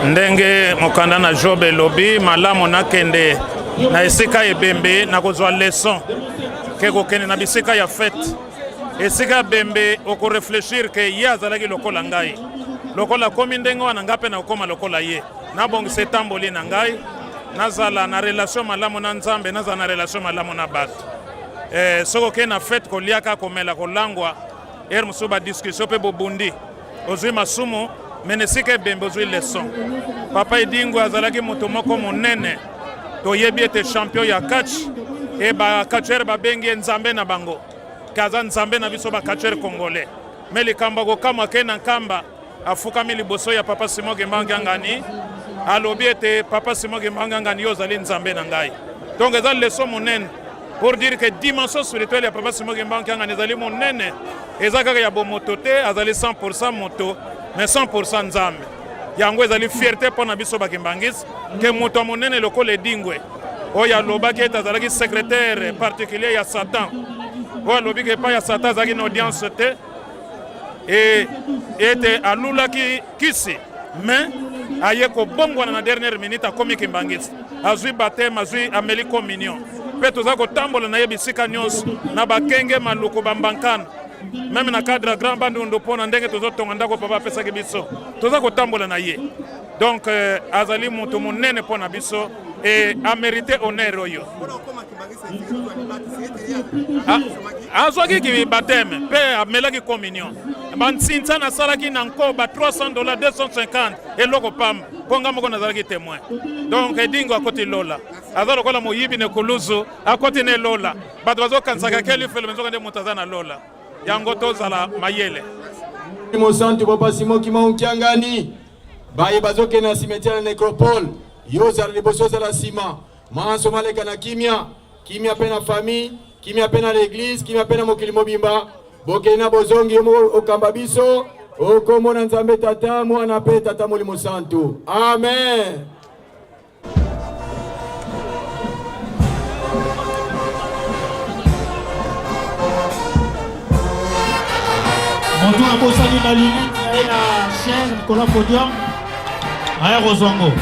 Ndenge mokanda na Job elobi, malamu nakende na esika ebembe nakozwa leson ke kokende na bisika ya fete. Esika ya bembe okoreflechir ke ye azalaki lokola ngai, lokola akomi ndenge wana ngai mpe nakokoma lokola ye. Nabongisa etamboli na ngai, nazala na relation malamu na Nzambe, nazala na relation malamu na bato. Eh, soki okei na fete koliaka, komela, kolangwa, heure mosusu ba discussion mpe bobundi, ozwi masumu, me na esika ebembe ozwi leçon. Papa Edingwe azalaki moto moko monene. Toyebi ete champion ya catch e ba catcheur babengi ye nzambe na bango, ke aza nzambe na biso ba catcheur congolais. Me likambo ya kokamwa ke na Nkamba afukami liboso ya papa Simon Kimbangu Kiangani, alobi ete papa Simon Kimbangu Kiangani, yo ozali nzambe na ngai. Donc eza leçon monene pour dire que dimension spirituelle ya papa Simon Kimbangu Kiangani ezali monene, eza kaka ya bomoto te, azali 100% moto mais 100% nzambe. Yango ezali fierté mpo na biso bakimbangisi ke moto ya monene lokola Edingwe oyo alobaki ete azalaki secrétaire particulier ya Satan, oyo alobi ke epai ya Satan azalaki na audience te, e ete alulaki kisi mais aye kobongwana na dernière minute, akomi kimbangisi, azwi baptême, azwi ameli communion, mpe toza kotambola na ye bisika nyonso na bakenge maluku bambankana, même na cadre ya Grand Bandundu, mpo na ndenge tozotonga ndako papa apesaki biso, toza kotambola na ye. Donc azali moto monene mpo na biso e amérite honneur oyo azwaki baptême mpe amelaki communion. Bantinsa nasalaki na nko ba $300, 250, eloko pamba, mpo nga moko nazalaki témoin. Donc Edingo akoti lola, aza lokola moyibi na ekuluzu, akoti na elola. Bato bazokanisaka ke lifelo, nzoka nde moto aza na lola. Yango tozala mayele.
Mosantu papa Simon Kimbangu Kiangani, baye bazokende na cimetière ya nécropole, yo ozala liboso, ozala nsima, manso maleka na kimia, kimia mpe na famille, kimia mpe na l'église, kimia mpe na mokili mobimba. Bokende na bozongi, yo moko okamba biso, okomona Nzambe Tata, Mwana mpe Tata Molimo Santu. Amen.
Moto abosani ba lunette na ye na chaire likolo ya podium, aya kozwa ngo.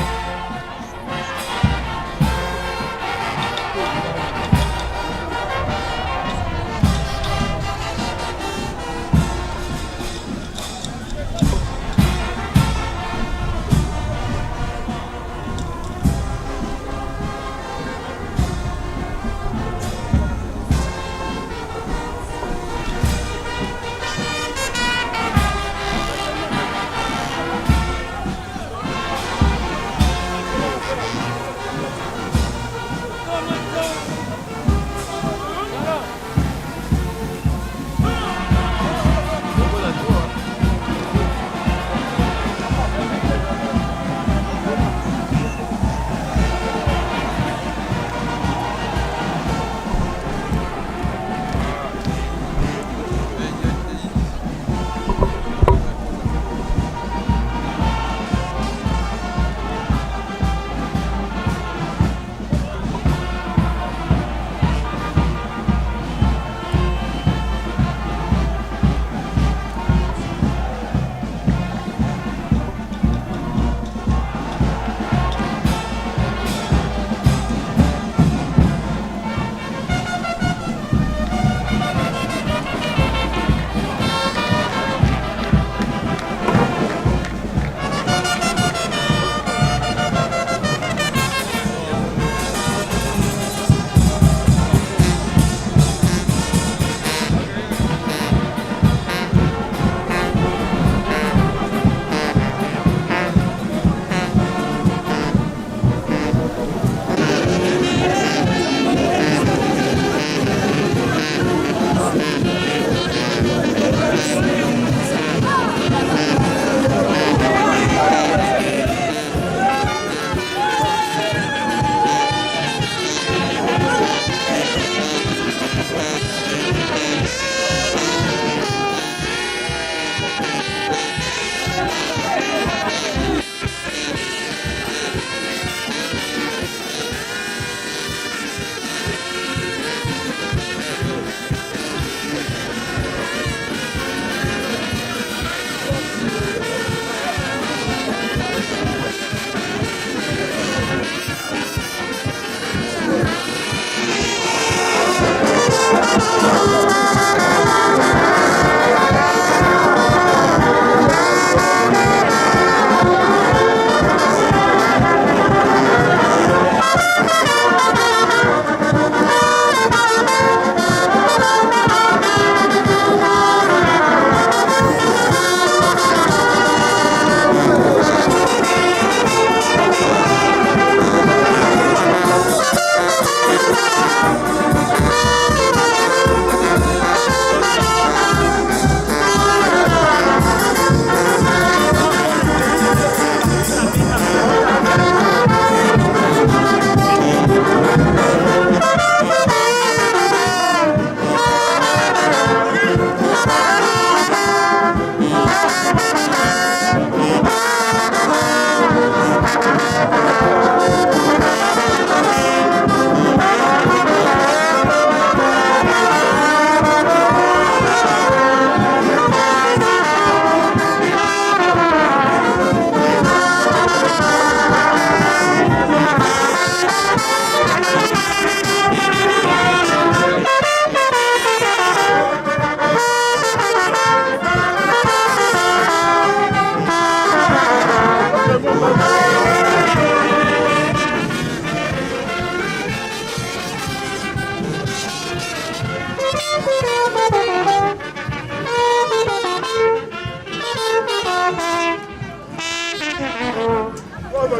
Bonjour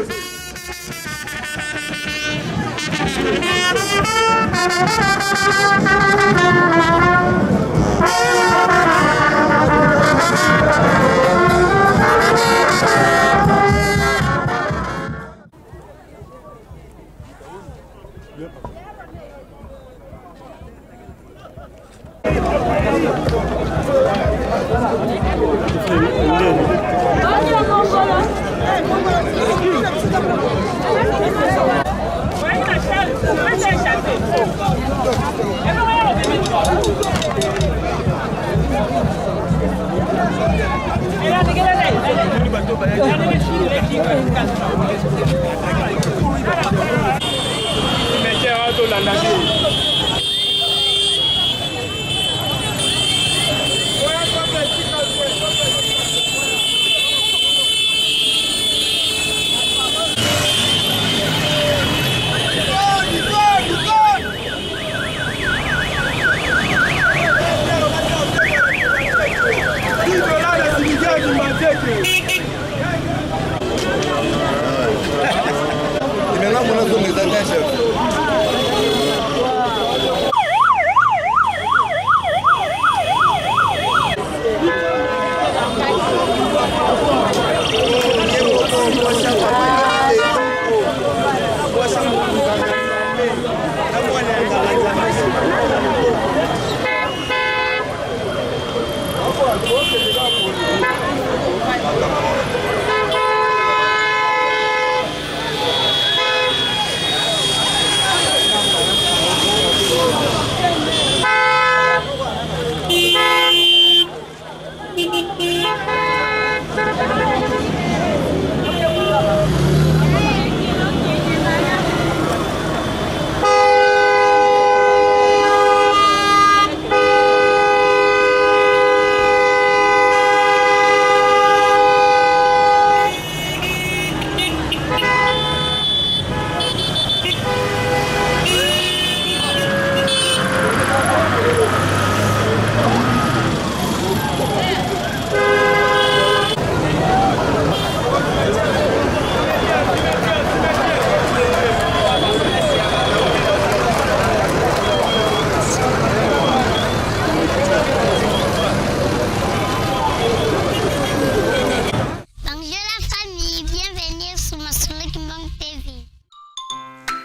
la famille, bienvenue sur Masolo Kimbangu TV.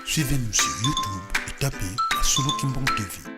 Suivez-nous sur YouTube et tapez Masolo Kimbangu TV.